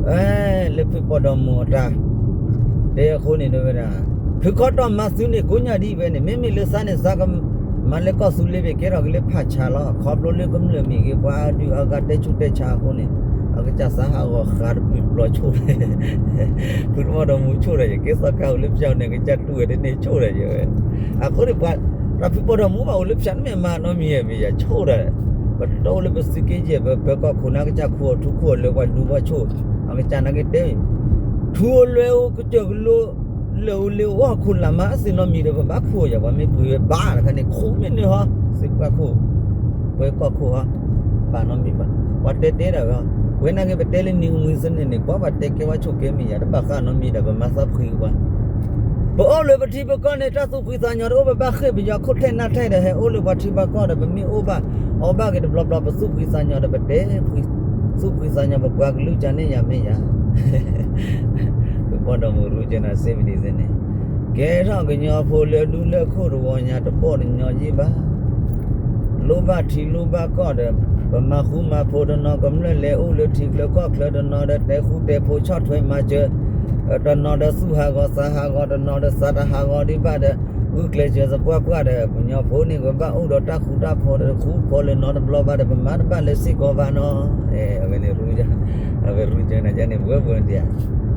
အဲ လၢဖုပီၣ်ဒီမူးအတၢ် တဲအဃိန့ၣ်ဒီးဝဲဒၣ် ဖုခီတီၢ်မၤသုန့ၣ်ကိးညါဒ်ဝဲန့ၣ် မ့မ့ၢ်လၢစါန့ၣ်စါက မၤလၢကီၢ်သူလ့ၤဘ့ၣ် ကဲထီၣ်က့ၤလၢဖးဆါလီၤ. ခီဖျိလၢကမျၢၢ်မ့ၢ်ဂ့ၤ ပှၤအဒုၣ်အဂၤတဲဆူၣ်တဲဆါအဃိန့ၣ် အကစၢ်စါဟးဂီၤဃးတဘျုးဘျီဆိၣ် ဖုတမီၢ်ဒီမူးဆိၣ်ဒီး ယကဲသီခါအိၣ်လၢဖၠၣ်န့ၣ် ကစၢ်တူၢ်ဝဲတန့ၢ်ဆိၣ်ဒီးယဝဲ အဃိန့ၣ်ပှၤ တၢ်ဖုပီၣ်ဒီမူးဘၣ်အိၣ်လၢဖၠၣ်န့ၣ်မ့ၢ်မၤနီတမံၤမ့ၢ်ယၤဆိၣ်ဒီး ပတအိၣ်လၢပသုးက့ယဲၢ် ပပၢၤကီၢ်ခိၣ်န့ၣ် ကစၢ်ခူၣ်အီၤထူခူၣ်အီၤလၢပှၤဒူဘီဆိၣ် အကစၢ်နာ်က့တဲ ထူအိၣ်လွဲၢ်အိၣ်ကစၢၢ်ကလိ လၢၢ်အိၣ်လ့ၤအိၣ်အခိၣ်လၢ်မး အသ့ၣ်နီတမံၤဒီး ပဘၣ်ခူၣ်ယၤ ပှၤမ့ၢ်ပှ့ၤဝဲဘၣ်တခါန့ၣ် ခူၣ်မ့ၢ်န့ၢ်ဟီ စ့ပှၤခိၣ် ပှၤကီၢ်ခိၣ်ဟီ ဘၣ်နီတမံၤဘၣ် ပှၤတဲတဲဒၣ်ဝဲ ပဝဲနာ်က့ပတဲလၢနံၤကမှံသန့ၣ်န့ၣ် ကွၢ်ပှၤတဲကဲဝဲဆိၣ်ကဲမ့ၢ်ယၤ တဘၣ်ဃးနီတမံၤဒီး ပမၤသးဖှံပှၤ ပအိၣ်လၢပထံပကီၢ်န့ၣ် တၢ်သူၣ်ဖှံသးညီတအိၣ် ပဘၣ်ဃ့ၢ်ပယီၤခိၣ်ထဲနၢ်ထဲဒီး ဟဲအိၣ်လၢပှၤထံပှၤကီၢ်ဒီး ပမ့ၢ်အိၣ်ဘၣ်အီဘၣ်က့ၤတဘျီဘျီ ပသူၣ်ဖှံသးညီဒီး ပတဲ သူၣ်ဖှံသးညီ ပပှၤကလုာ်ကန့ၣ်ယၤမ့ၢ်ယၤ ပပီၣ်ဒီမူးရူကနၣ်စ့ပဒံသန့ၣ် ကဲထီၣ်ကညီဖိလၢဒူလၢခိၣ်တဝီညါ တဘီၣ်တညီယံၣ်ဘၣ် လိၣ်ဘၣ်ထံလိၣ်ဘၣ်ကီၢ်ဒီး ပမၤဃူမၤဖိးတနီၤ ကမျၢၢ်လဲၤအိၣ်လၢထံချၢကီၢ်ချၢတနီၤဒီး တဲဃူတဲဖိးဆီၣ်ထွဲမၤစၢၤ တနီၤဒီးသူၣ်ဟးဂီၤသးဟးဂီၤ တနီၤဒီးသးတဟးဂီၤဒံးဘၣ်ဒီး ဂုာ်ကျဲးစၢးသပှၢ်ပှၢ်ဒီး ကညီဖိန့ၣ် ကဘၣ်အိၣ်ဒီးတၢ်ဃူတၢ်ဖိးဒီး ဃူဖိးလၢၤနီတဘျီဘၣ်ဒီး ပမၤတဘၣ်လၢစ့ၢ်ကီးဘၣ်နီၤ အဝဲန့ၣ် အဝဲရူကနၣ်န့ၣ် ပဝဲပဝဲဒၣ်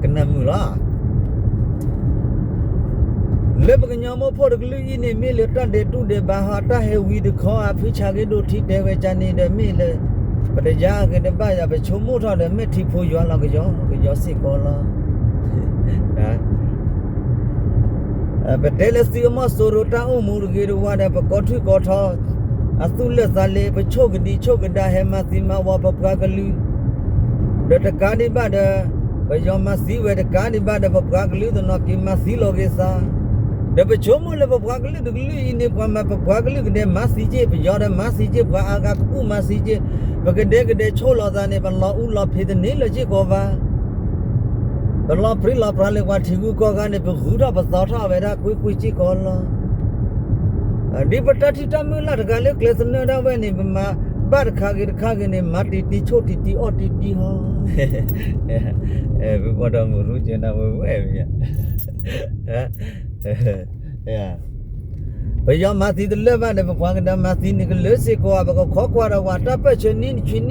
ကနၣ်မုာ်လီၤ လၢပကညီမိၢ်ဖိတကလုာ်အံၤန့ၣ် မ့ၢ်လၢတၢ်ဒဲးတူၢ်ဒဲးဘါဟီ တၢ်ဟဲဝံတခီ အဖုဆါဂ့ၤဒိၣ်ထံတဲဝဲကန့ၣ်ဒီး မ့ၢ်လၢ ပတယါက့ၤတဘၣ်ယၤ ပဆိကမိၣ်ထီၣ်ဒီး မ့ၢ်ထံဖိယွၤလီၤကယီကယီစ့ၢ်ကီးလီၤ ပတဲလၢသုးအမီၢ်စိရိၤတၢ်အိၣ်မူတဂ့ၤတဝါဒီး ပကိးထူၣ်ကိးထီ အသူၣ်လၢာ်သးလ့ ပဆိၣ်ကဒံဆိၣ်ကဒါဟဲမၤသံမၤဝီပပှၤကလုာ် ဒီးတကးဒံးဘၣ်ဒီး ပယီၤမၤသံဝဲတကးဒံးဘၣ်ဒီး ပပှၤကလုာ်တနီၤက့ၤမၤသံလီၤက့ၤသး ဒီးပဆိကမိၣ်လၢပပှၤကလုာ်တကလုာ်အံၤန့ၣ် ပှၤမၤပပှၤကလုာ်ကဒဲးမၤသံက့ၤ ပယီၤဒီးမၤသံက့ၤ ပှၤအါဂၤကအုၣ်မၤသံက့ၤ ပကဒဲကဒဲဆိၣ်လီၤသးန့ၣ် ပလီၤအူလီၤဖံးတန့ၢ်လၢၤစ့ၢ်ကီးဘၣ် ပလီၤပြံလီၤပြါလၢပှၤထံဂုၤကီၢ်ဂၤန့ၣ် ပဂုၤထီၣ်ပသီထီၣ်ဝဲဒၣ်ကွ့ၢ်ကွ့ၢ်စ့ၢ်ကီးလီၤ ဒ်ပတၢ်ထံၣ်တၢ်မုၢ်လၢ်တဂၤလၢကျဲသနၢၣ်ဒၣ်ဝဲန့ၣ် ပမၤဘၣ်တခါဂ့ၤတခါဂ့ၤန့ၣ် မၤတံၤတံၤဆိၣ်တံၤတံၤအီၣ်တံၤတံၤဟီ ပပီၣ်ဒီးမုၢ်ရူကနၣ်ဝဲဝဲ ပယီၤမၤသံတလၢာ်ဘၣ်ဒီး ပပှၤကဒဲးမၤသံန့ၣ် ကလၢၤစ့ၢ်ကီးဧါ ပကခိးကွၢ်ဒီးဝဲ တၢ်ပၢၢ်ဆၢနွံဆံနွံ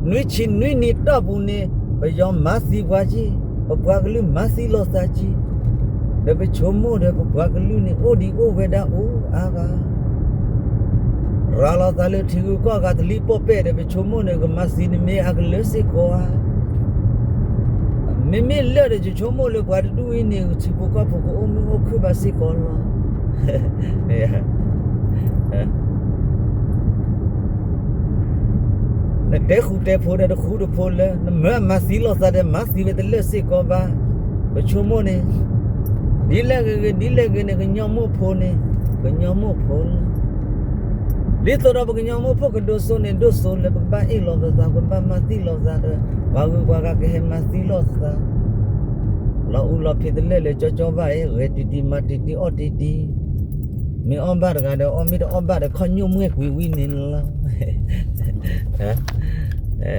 နွံဆံနွံနံၣ်တီၢ်ပူၤန့ၣ် ပယီၤမၤသံပှၤက့ၤ ပပှၤကလုာ်မၤသံလိာ်သးက့ၤ ဒီးပဆိကမိၣ်ဒီး ပပှၤကလုာ်န့ၣ် အိၣ်ဒံးအိၣ်ဝဲဒၣ်အိၣ်အါဂၤ ရၤလီၤသးလၢထံဂုၤကီၢ်ဂၤတလံၤပိာ်ပဲၢ်ဒီး ပဆိကမိၣ်န့ၣ် ကမၤသံန့ၣ်မ့ၢ်အကလၢၤစ့ၢ်ကီးဧါ မ့မ့ၢ်လၢာ်ဒီး ယဆိကမိၣ်လၢပှၤတဒူၣ်အံၤန့ၣ် ထံဖိကီၢ်ဖိကအိၣ်မုာ်အိၣ်ခုၣ်ဘၣ်စ့ၢ်ကီးလီၤ နတဲဃူတဲဖိးဒီးတဃူတဖိးလၢ နမၤမၤသံလိာ်သးဒီး မၤသံဝဲတလၢာ်စ့ၢ်ကီးဘၣ် ပဆိကမိၣ်န့ၣ် ဒ်လဲၣ်ဂ့ၤဂ့ၤ ဒ်လဲၣ်ဂ့ၤန့ၣ် ကညီမိၢ်ဖိန့ၣ် ကညီမိၢ်ဖိလီၤ ဒ်သိးဒီးပကညီမိၢ်ဖိကဒိၣ်စိန့ၣ် ဒိၣ်စိလၢပကဘၣ်အ့ၣ်လိာ်ပသး ပကဘၣ်မၤသံလိာ်သးဒီး ပှၤဂုၤပှၤဂၤကဟဲမၤသံလိာ်သး လီၤအူလီၤဖံးတလၢာ်လၢာ်ကၠီကၠီဘၣ်အံၤ ဂဲၤတံၤတံၤမၤတံၤတံၤအီၣ်တံၤတံၤ မ့ၢ်အီၣ်ဘၣ်တဂၤဒီးအီၣ် မ့ၢ်တအီၣ်ဘၣ်ဒီးခီၣ်ညိၣ်မှဲၣ်ကွံာ်ဝံၤန့ၣ်လီၤ အဲ